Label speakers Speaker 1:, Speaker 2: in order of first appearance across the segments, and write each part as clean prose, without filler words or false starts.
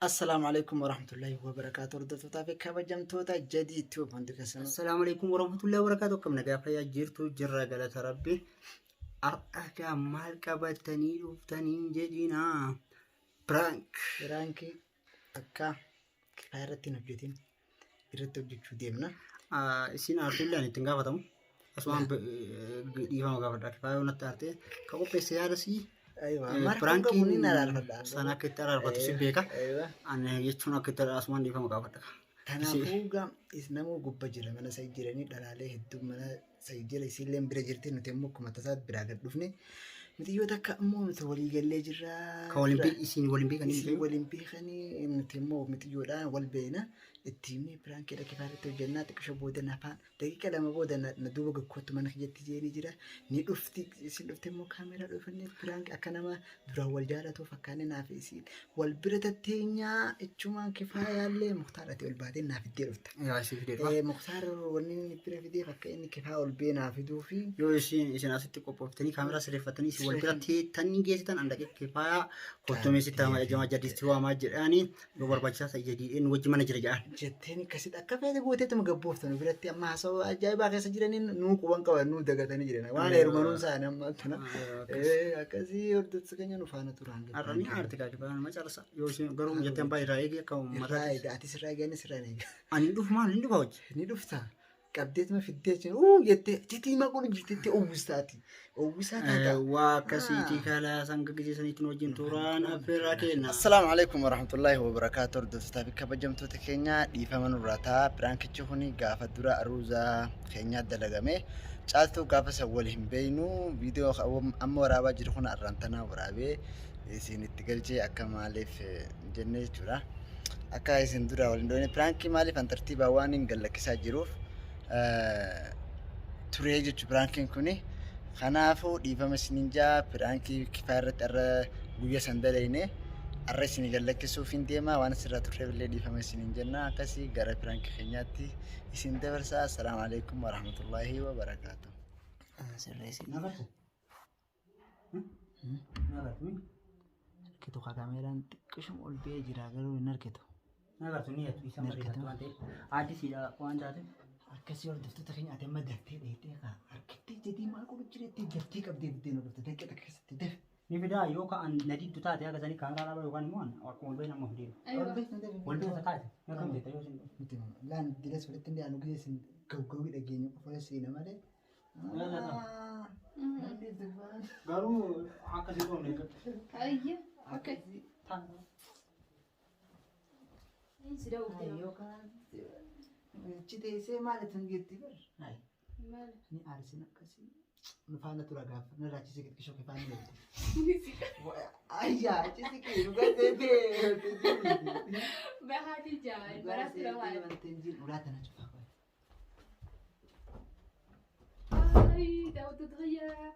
Speaker 1: Assalaamu alaikum warahmatullahi wabarakaatu hordoftootaa fi kabajamtoota Jadii Tube hundi keessanuu.
Speaker 2: Assalaamu alaikum warahmatullahi wabarakatuh. Akkam nagaa fayyaa jirtu jirra galata rabbi. Har'a gaa maal qabatanii dhuftanii jedhinaa. Prank.
Speaker 1: Piraankii takka kifaa irratti hin hojjetin irratti hojjechuu deemna.
Speaker 2: Isin aartullee ani ittiin gaafatamu. Asumaan dhiifama gaafadha. Kifaa yoo natti aartee ka qopheesse yaada sii.
Speaker 1: Piraankiin
Speaker 2: sana akka itti araarfatu si beeka. Ani jechuun akka itti asumaan dhiifama gaafadha.
Speaker 1: Kanaafuu gaa namuu gubba jira mana isa jiranii dhalaalee hedduu mana isa jira isiillee bira jirti nuti immoo akkuma tasaatti biraa gad dhufne mitiyyoo takka immoo nuti walii gallee jirra.
Speaker 2: Ka waliin isiin waliin beekanii
Speaker 1: Isiin waliin beekanii nuti immoo mitiyyoodhaan wal beekna itti himnee piraankiidha kifaa irratti hojjennaa xiqqisho booda nafaan Daqiiqa 2 booda na duuba gakkoottu mana kiyyatti jeeni jira. Ni dhufti isin dhufte immoo kaameeraa dhufannee piraank akka nama duraan wal jaalatu fakkaanne naaf isiin wal bira tatteenyaa ichumaan kifaayaallee Muktaar ati ol baatee naa fiddee dhufta.
Speaker 2: Yaa isii fidee dhufa.
Speaker 1: Muktaar wanni inni bira fideef akka inni kifaa ol bee naa fiduu fi
Speaker 2: Yoo isin asitti qophooftanii kaameraa sirreeffattanii isin wal bira teettanii geessitan andaqee kifaayaa kottumee sitti hamaa jamaa jadiisti waamaa jedhaanii Yoo barbaachisaa ta'e jadiidheen wajji mana jira jedhaan.
Speaker 1: Jetteen akkasitti akka feete gooteetuma gabboofta nu biratti amma haasawaa ajaa'ibaa keessa jiraniin nuu quban qaban nuu dagatanii jiran waan heerumanuun isaanii amma tana. Akkasii hordoftoota keenya nu faana turaan.
Speaker 2: Har'a ni aarti kaa kifaa nama carsa. Yoo isheen garuu jetteen baay'ee irraa eegi akka
Speaker 1: Irraa
Speaker 2: uummataatti.
Speaker 1: eega atis irraa eega innis irraa eega.
Speaker 2: Ani hin dhufu maal hin dhufa hojii.
Speaker 1: Ni dhufta. Qabdeetuma fiddee jechuun uu jettee jetii maquu jirtetti uwwistaati. Uwwisaa taata.
Speaker 2: Waa akkasiitii kalaa sanga gisee saniitti nu wajjin turaan affeerraa kenna.
Speaker 1: Assalaamu alaikum warahmatullahi wabarakaatu hordoftoota fi kabajamtoota keenya dhiifama nurraa ta'a piraankichi kun gaafa dura aruuzaa keenyaa dalagame caaltuu gaafa san wal hin beeynu viidiyoo amma waraabaa jiru kun arraan tanaa waraabee isin itti galchee akka maaliif jenne jechuudha. Akka isin dura wal hin dhoofne piraankii maaliif an tartiibaa waan hin gallakkisaa jiruuf turee jechuudha piraankiin kuni. Kanaafuu dhiifama isinin jaa piraankii kifaa irratti arra guyya san dalayne arra isin gallakkisuuf hin deema waan asirraa turreef illee dhiifama isinin jenna akkasii gara piraankii keenyaatti isin dabarsa. Assalaamu alaikum warahmatullaahi wabarakaatu. Sirreessi. Harkitu kaa kaameeraan xiqqishuma ol ba'ee jira garuu hin harkitu.
Speaker 2: Nagartu ni jettu isa
Speaker 1: Hin
Speaker 2: mariifatu
Speaker 1: harkitu.
Speaker 2: waan ta'eef. Addisiidha waan taateef.
Speaker 1: Akkasii hordoftoota keenya ati amma daftee dheeytee kaa harkittee jedhii maal godhu jireetti daftee qabdee biddeen hordofte daqiiqa takka keessatti daf.
Speaker 2: Ni fidaa yoo ka'an na diddu taate haga sanii kaameraa dhaaba yookaan immoo akkuma wal bahin amma fideera.
Speaker 1: Ol beektan dafi.
Speaker 2: Wal bira taate na kam jetta yoo isin
Speaker 1: Miti laan dilas walitti hin dhiyaannu gisee isin gawgawii dhageenyu qofa seena malee.
Speaker 2: Garuu akka si goone eeggadhu.
Speaker 3: Ayya. Okay. Si dawwite.
Speaker 1: Yookaan achi teessee maal ittiin geetti bar.
Speaker 3: Maal?
Speaker 1: Ni aarsin akkasii. Nu faana tura gaafa na raachisee xiqqishoo kee faana geetti. Ayyaa achi siqii dhugaa teessee.
Speaker 3: Bahaati jaa. Baraatti lama.
Speaker 1: Ulaa tana cufaa qofa.
Speaker 3: Ay, daawwattoota kiyyaa.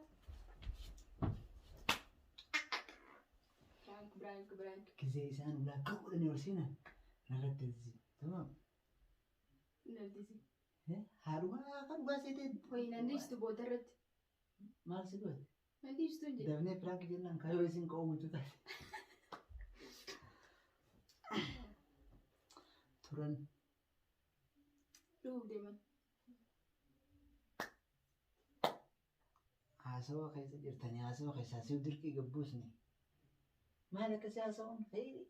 Speaker 3: Prank, prank, prank.
Speaker 1: Gisee isaan ulaa ka'uudhaan ol seenan narratti azi. Tamam.
Speaker 3: Naldisi.
Speaker 1: Haa dhugaa kan dhugaa seetee.
Speaker 3: Hoyi nan dhiistu booda irratti.
Speaker 1: Maal si goote?
Speaker 3: Nan dhiistu hin jedhu.
Speaker 1: Dafnee piraank jennaan kaayoo isin ka'uu guutuu taate. Turan.
Speaker 3: Dhufuuf deeman.
Speaker 1: Haasawa keessa jirtanii haasawa keessaa si dirqii gabbuusne. Maal akkasii haasawuun fe'ii?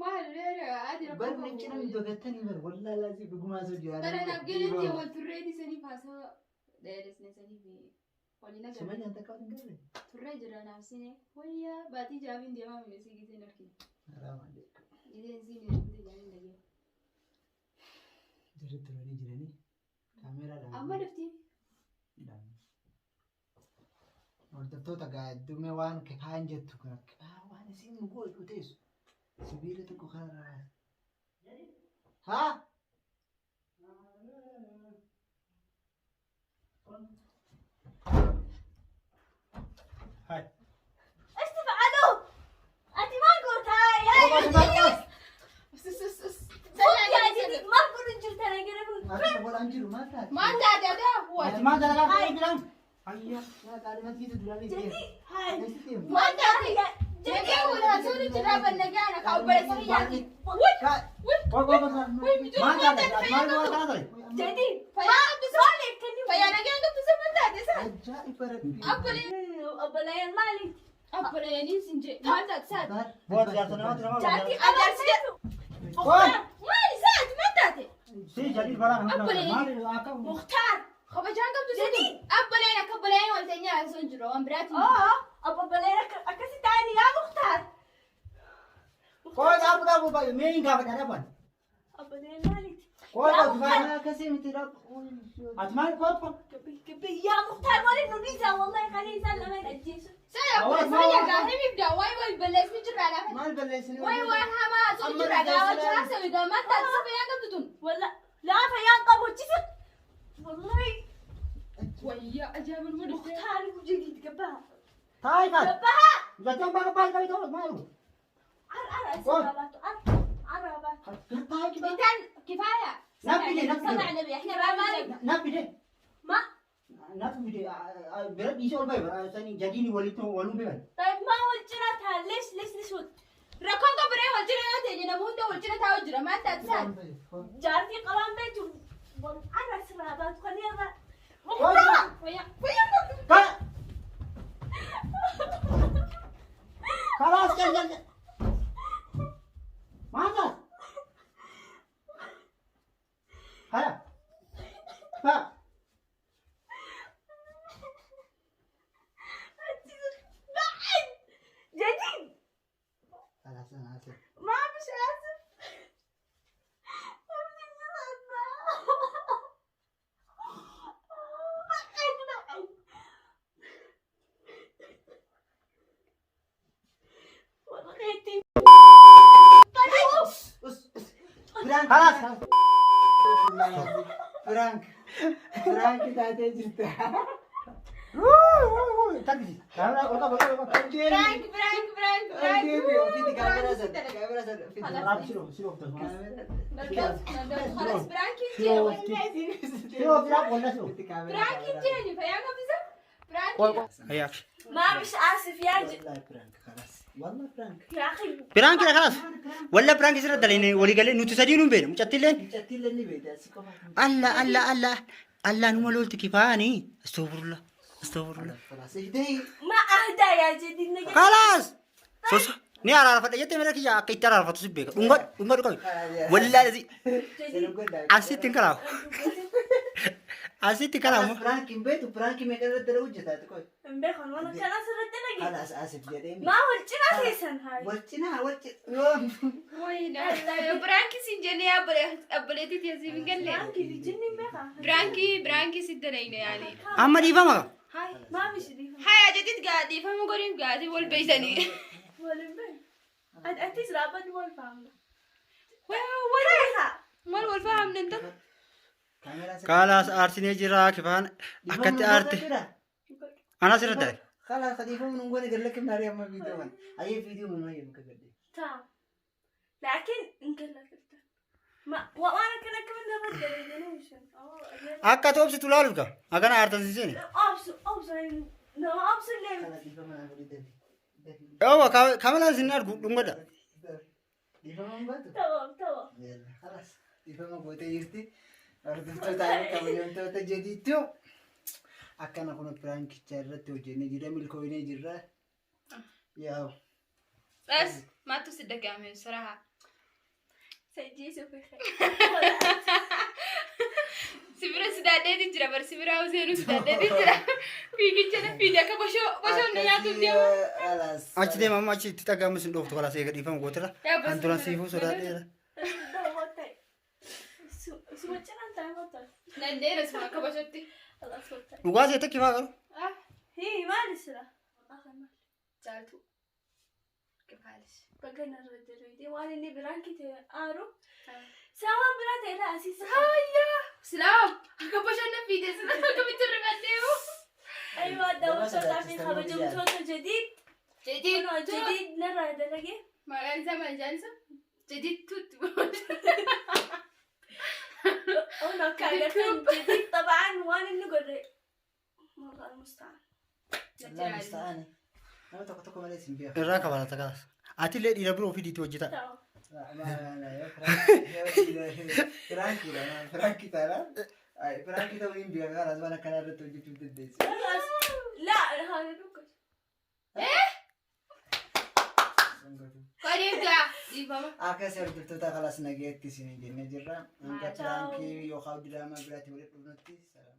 Speaker 3: Maal reera ati rakkoo
Speaker 1: Bar namichi namni dagattanii bar wallaa laazii dhugumaa soo jira.
Speaker 3: Bara naaf galeetti wal turreeti saniif haasawa dheeresne saniif waliin agarra.
Speaker 1: Sumayyaan takka waliin garre.
Speaker 3: Turree jira naaf sine wayyaa baatii jaabiin deemaa mime si giseen argine.
Speaker 1: Haraam aleekum.
Speaker 3: Giseen siin heerumte jaaniin dhagee.
Speaker 1: Jarri turanii jiranii kaameeraadhaan.
Speaker 3: Amma dhufti.
Speaker 1: Hordoftoota gaaddume waan kifaan jettu kana kifaan waan isiin nu godhu teessu sibiila tokko kanarra baase. Haa?
Speaker 2: Hai.
Speaker 4: Istifa'alu! Ati maal gootaa? Yaa Maal godhu jirta nagara kun?
Speaker 1: Akka godhaan jiru maal taate?
Speaker 3: Maal taate adaa?
Speaker 2: Ati maal dalagaa ta'ee jiraan? Ayyaa.
Speaker 1: Yaa qaadhimatti duraan itti
Speaker 4: Jadi, hai.
Speaker 1: deemu.
Speaker 3: Maal taate?
Speaker 4: Jadi,
Speaker 3: Haasawni jira banna gaana ka obboleessa kiyyaati. Wuy! Wuy! Wuy!
Speaker 2: Maal taate? Maal maal taate?
Speaker 4: جديد.
Speaker 3: Fayyaa qabdu
Speaker 4: ما لك.
Speaker 3: Fayyaa nagaa qabdu sama taate isaa.
Speaker 1: Ajaa'iba rabbi.
Speaker 3: Abbolee.
Speaker 4: Obboleeyyan maali?
Speaker 3: Abboleeyaniin sin jee. Maal taate saati?
Speaker 2: Boota jaarsa namaatti nama.
Speaker 4: Jaartii
Speaker 3: Ajaarsi jedhu.
Speaker 2: Qoy.
Speaker 3: Maali saati maal taate?
Speaker 2: Si jadid balaa kan
Speaker 3: Abbolee.
Speaker 2: maal akka
Speaker 4: Mukhtaar.
Speaker 3: Kabajaan qabdu sadi. Abboleen akka obboleen wal teenyaa osoo hin jiru waan biraati.
Speaker 4: Oo, obboleeyyan akkasi ta'ani yaa Mukhtaar.
Speaker 2: Qoy dhaabu dhaabu baay'ee mee hin gaafadha dhaaban.
Speaker 4: Obboleeyyan maaliiti?
Speaker 2: Qoy
Speaker 4: Yaa
Speaker 2: qoy
Speaker 4: Mukhtaar.
Speaker 1: Akkasii miti rabbi.
Speaker 2: Ati maal qoy qoy.
Speaker 4: Yaa Mukhtaar waliin nu dhiisaa wallahi kan isaan lameen ajjeesu.
Speaker 3: Saya obboleessa gaafii mibdaa wayi wayi balleessi jirra lafa.
Speaker 1: Maal balleessine?
Speaker 3: Wayi waan hamaa osoo hin jirra gaafachuu haasawii gaa maal taate isa fayyaa qabdu tun.
Speaker 4: Walla laafa yaan qabu hojjisa. Wallahi
Speaker 3: Wayyaa ajaa'iba nu dhuftee.
Speaker 4: Mukhtaar jadiid gabbaa.
Speaker 2: Taayi kaat.
Speaker 4: Gabbaa.
Speaker 2: Jaartiin baga baay'ee qabii ta'u maal?
Speaker 4: Ar ar
Speaker 2: Qoy.
Speaker 4: asirraa baatu ar arraa baatu.
Speaker 2: Taayi kibaa.
Speaker 3: Intaan kifaaya.
Speaker 2: Nafti jee nafti
Speaker 3: Sama
Speaker 2: jee.
Speaker 3: nabi احنا بقى مالك.
Speaker 2: Nafti jee.
Speaker 4: Ma
Speaker 2: Nafti jee bira dhiisee ol bahe bara sani jadiini walitti waluun beekan.
Speaker 4: طيب ما wal cinaa ta'a leesh leesh leesh wal
Speaker 3: Rakkoon qabiree wal jira yoo ta'e nama hunda wal jira taa'u jira maal taate saati?
Speaker 4: Jaartii qabaan beektu arra asirraa baatu kan irraa.
Speaker 2: Qoy.
Speaker 3: Fayyaa fayyaa qabdu.
Speaker 2: Ka. Kalaas jal jal. Maal taate? Haya. Ha.
Speaker 4: بعد جديد.
Speaker 1: خلاص أنا آسف.
Speaker 4: ما مش آسف. بعد بعد والله طيب.
Speaker 1: Us us. Prank.
Speaker 2: Kalaas kalaas.
Speaker 1: Prank. Prank taatee jirta.
Speaker 2: Takkisi. Kaameraa ol qaba ol qaba.
Speaker 3: Prank prank prank prank.
Speaker 1: Ofiitti kaameraa sana kaameraa sana ofiitti.
Speaker 2: Siroo siroo
Speaker 3: خلاص prank hin
Speaker 2: siroo siroo walla siroo.
Speaker 3: Prank hin jeeni fayyaa qabdisa. Prank.
Speaker 2: Hayyaa.
Speaker 4: ما مش آسف يا
Speaker 1: والله prank خلاص والله prank.
Speaker 4: يا أخي.
Speaker 2: Prankiidha kalaas. Walla prank sirra dalayne walii galee nuti sadii nuun beeknu mucattiilleen.
Speaker 1: Mucattiin ni beekti asii qofa.
Speaker 2: Alla alla alla alla numa lolti kifaani. Astaghfirullah. Astaghfirullah.
Speaker 1: خلاص اهدي.
Speaker 4: ما أهدى يا جديد نجد.
Speaker 2: Kalaas. Soso. Ni araarfadha jettee mira kiyya akka itti araarfatu si beeka. Dhungadhu dhungadhu qabi. Wallaahi asitti hin kalaafu. Asitti kalaafu.
Speaker 1: Prank hin beektu prank meeqa irratti dalagu hojjetaati qoy.
Speaker 4: بيخون وانا كان أسر الدنيا.
Speaker 1: خلاص آسف jedhee.
Speaker 4: ما هو الجنة سيسن هاي.
Speaker 1: Wal cinaa wal cinaa.
Speaker 3: Prank sin jennee abboleetii tiyaasiif hin galle.
Speaker 4: Prank جني بيخا.
Speaker 3: Prank prank si dalayne yaani.
Speaker 2: Amma dhiifama qaba.
Speaker 4: ما مش دي.
Speaker 3: Haya jadid gaa dhiifama godhiif gaatii wal beeysanii.
Speaker 4: ولا بين أنت رابط ولا فاهمة.
Speaker 3: Wal maal wal fahamne inta.
Speaker 2: Kalaas aarsinee jira kifaan akkatti aarte. Ana sirra dalage.
Speaker 1: خلاص dhiifama nun goone galla kimnaarii amma viidiyoo kana. Ayyee viidiyoo mun mayyuu ka gadde.
Speaker 4: تمام لكن نقول لك ما وانا كنا كمان نرد.
Speaker 2: Akka toobsitu laaluuf qaba. Akkana aartan siseeni.
Speaker 4: أبصر أبصر ما أبصر ليه.
Speaker 1: خلاص dhiifama naa godhi dafi. Dafi.
Speaker 2: Yawwa kaamelaan sin argu dhungadha.
Speaker 1: Dhiifama hin baatu.
Speaker 4: تمام تمام.
Speaker 1: Yalla خلاص dhiifama gootee jirti. Hordoftoota fi kabajamtoota jadiitu akkana kun prankicha irratti hojjennee jira milkooynee jirra. Yaa
Speaker 3: Bas maaltu si dhaga'ame siraha.
Speaker 4: سجيسو في خير.
Speaker 3: Sibira sidaadheetiin jira bar sibira seenuu sidaadheetiin jira. Fiigicha na fiigi akka boshoo boshoon na nyaatuuf deema.
Speaker 1: خلاص.
Speaker 2: Achi deema amma achi itti dhaga'amu sin dhooftu kalaas eega dhiifama gootirra. Kan duran siifuu sodaadheera.
Speaker 4: سو سو
Speaker 3: Nan deera suma akka boshootti.
Speaker 4: خلاص وطي.
Speaker 2: Dhugaa seete kifaa garuu.
Speaker 4: هي ما لسه آخر مال.
Speaker 3: Caaltu. Kifaalish.
Speaker 4: بقينا نرد الفيديو وانا اللي برانكي آرو سوا براتي لا أسيس.
Speaker 3: Silaam akka boshoon na fiige sila akkamitti rifadheewu.
Speaker 4: أيوة دعوة في خبر جديد.
Speaker 3: Jadiid.
Speaker 4: جديد نرى دلقي.
Speaker 3: Maqaan isaa maal jaan isaa? Jadiid tuutti.
Speaker 4: هنا كان جديد طبعا وانا اللي قل والله المستعان.
Speaker 1: الله المستعان. Nama tokko tokko malee sin beeku.
Speaker 2: Irraa kabalata kalaas. Atillee dhiira biroo fidiitii hojjetaa.
Speaker 4: Ta'u.
Speaker 1: Piraankiidha. Piraankii taanaan. Piraankii ta'uu hin beekan kanas waan akkanaa irratti hojjechuu dandeessi.
Speaker 4: Laa haala dhukkubsa.
Speaker 3: Kodeegaa dhiifama.
Speaker 1: Akkas hordoftoota kalas nageetti isin jennee jirra. Hanga piraankii yookaan diraamaa biraatti walitti dhufnutti. Salaam.